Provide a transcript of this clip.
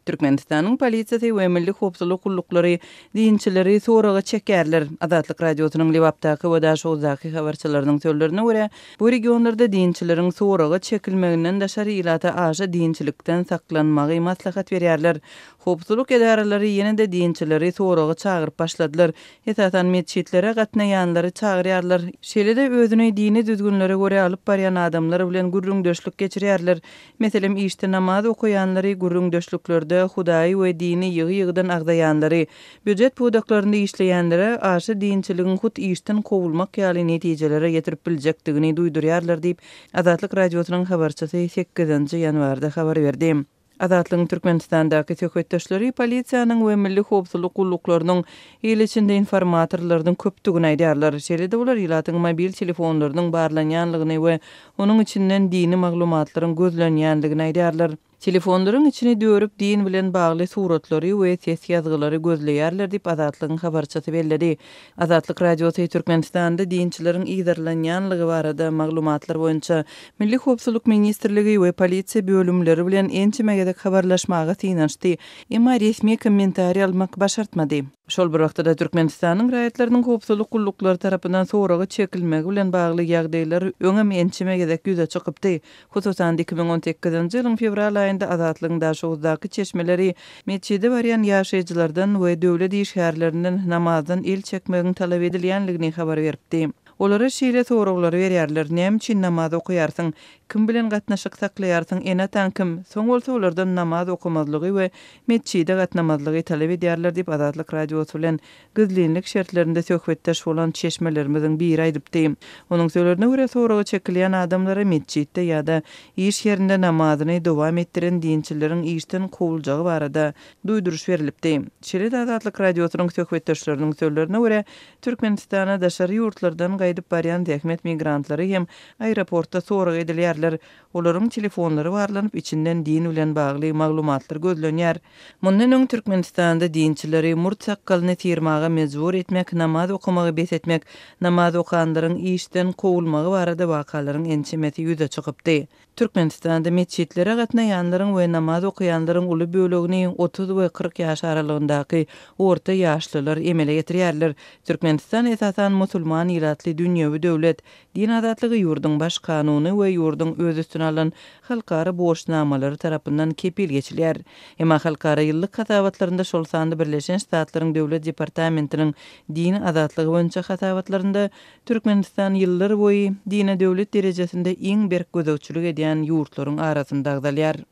Türkmenistanyň polisiýasy we milli howpsuzlyk gulluklary dinçileri soraga çekýärler. Azatlyk Radiosynyň Lebapdaky we Daşoguzdaky habarçylarynyň sözlerine görä, bu regionlarda dinçileriň soraga çekilmeginden daşary ilata aşa dinçilikden saklanmagy maslahat berýärler. Howpsuzlyk edaralary ýene-de dinçileri soraga çagyryp başladylar. Esasan metjitlere gatnaýanlary çagyrýarlar. Şeýle-de özüni dini düzgünlere görä alyp barýan adamlar bilen gürrüňdeşlik geçirýärler. Meselem, işde namaz okaýanlary, gürrüňdeşliklerde Hudaýy we dini ýygy-ýygydan agzaýanlary, býujet pudaklarynda işleýänlere aşa dinçiligiň hut işden kowulmak ýaly netijelere getirip biljekdigini duýdurýarlar diýip, Azatlyk Radiosynyň habarçysy sekizinji ýanwarda habar berdi. Azatlygyň Türkmenistandaky söhbetdeşleri polisiýanyň we milli howpsuzlyk gulluklarynyň il içinde informatorlarynyň köpdügini aýdýarlar. Şeýle-de olar ilatyň mobil telefonlarynyň barlanýanlygyny we onuň içinden dini maglumatlaryň gözlenýändigini aýdýarlar. Telefonlaryň içini dörüp, din bilen bagly suratlary we ses ýazgylary gözleýärler diýip, Azatlygyň habarçysy belledi. Azatlyk Radiosy Türkmenistanda dinçileriň yzarlanýanlygy barada maglumatlar boýunça Milli howpsuzlyk ministrligi we polisiýa bölümleri bilen ençeme gezek habarlaşmaga synanyşdy, emma resmi kommentariý almak başartmady. Şol bir wagtda-da, Türkmenistanyň raýatlarynyň howpsuzlyk gulluklary tarapyndan soraga çekilmegi bilen bagly ýagdaýlar öňem ençeme gezek ýüze çykypdy. Hususan-da, 2018-nji ýylyň fewral aýynda Azatlygyň Daşoguzdaky çeşmeleri metjide barýan ýaşaýjylardan we döwlet işgärlerinden namazdan el çekmegiň talap edilýändigini habar beripdi. Olara şeýle soraglary berýärler, Näme üçin namaz okaýarsyň? Kim bilen gatnaşyk saklaýarsyň? Ene-ataň kim? Soň bolsa olardan namaz okamazlygy we metjide gatnamazlygy talap edýärler diýip, Azatlyk Radiosy bilen gizlinlik şertlerinde söhbetdeş bolan çeşmelerimiziň biri aýdypdy. Onuň sözlerine görä, soraga çekilýän adamlara metjitde ýa-da iş ýerinde namazyny dowam etdiren dinçileriň işden kowuljagy barada duýduryş berlipdi. Şeýle-de Azatlyk Radiosynyň söhbetdeşleriniň sözlerine görä, Türkmenistana daşary ýurtlardan gaýdyp barýan zähmet migrantlary hem aeroportda sorag edilýärler. Olaryň telefonlary barlanyp, içinden din bilen bagly maglumatlar gözlenýär. Mundan öň Türkmenistanda dinçileri murt sakgalyny syrmaga mejbur etmek, namaz okamagy bes etmek, namaz okanlaryň işden kowulmagy barada wakalaryň ençemesi ýüze çykypdy. Türkmenistanda metjitlere gatnaýanlaryň we namaz okaýanlaryň uly bölegini 30 we 40 ýaş aralygyndaky orta ýaşlylar emele getirýärler. Türkmenistan esasan musulman ilatly dünýewi döwlet. Din azatlygy ýurduň Baş kanuny we ýurduň öz üstüne alan halkara borçnamalary tarapyndan kepil geçilýär. Emma halkara ýyllyk hasabatlarynda, şol sanda Birleşen Ştatlaryň Döwlet departamentiniň din azatlygy boýunça hasabatlarynda Türkmenistan ýyllar boýy dine döwlet derejesinde iň berk gözegçilik edýän ýurtlaryň arasynda agzalýar.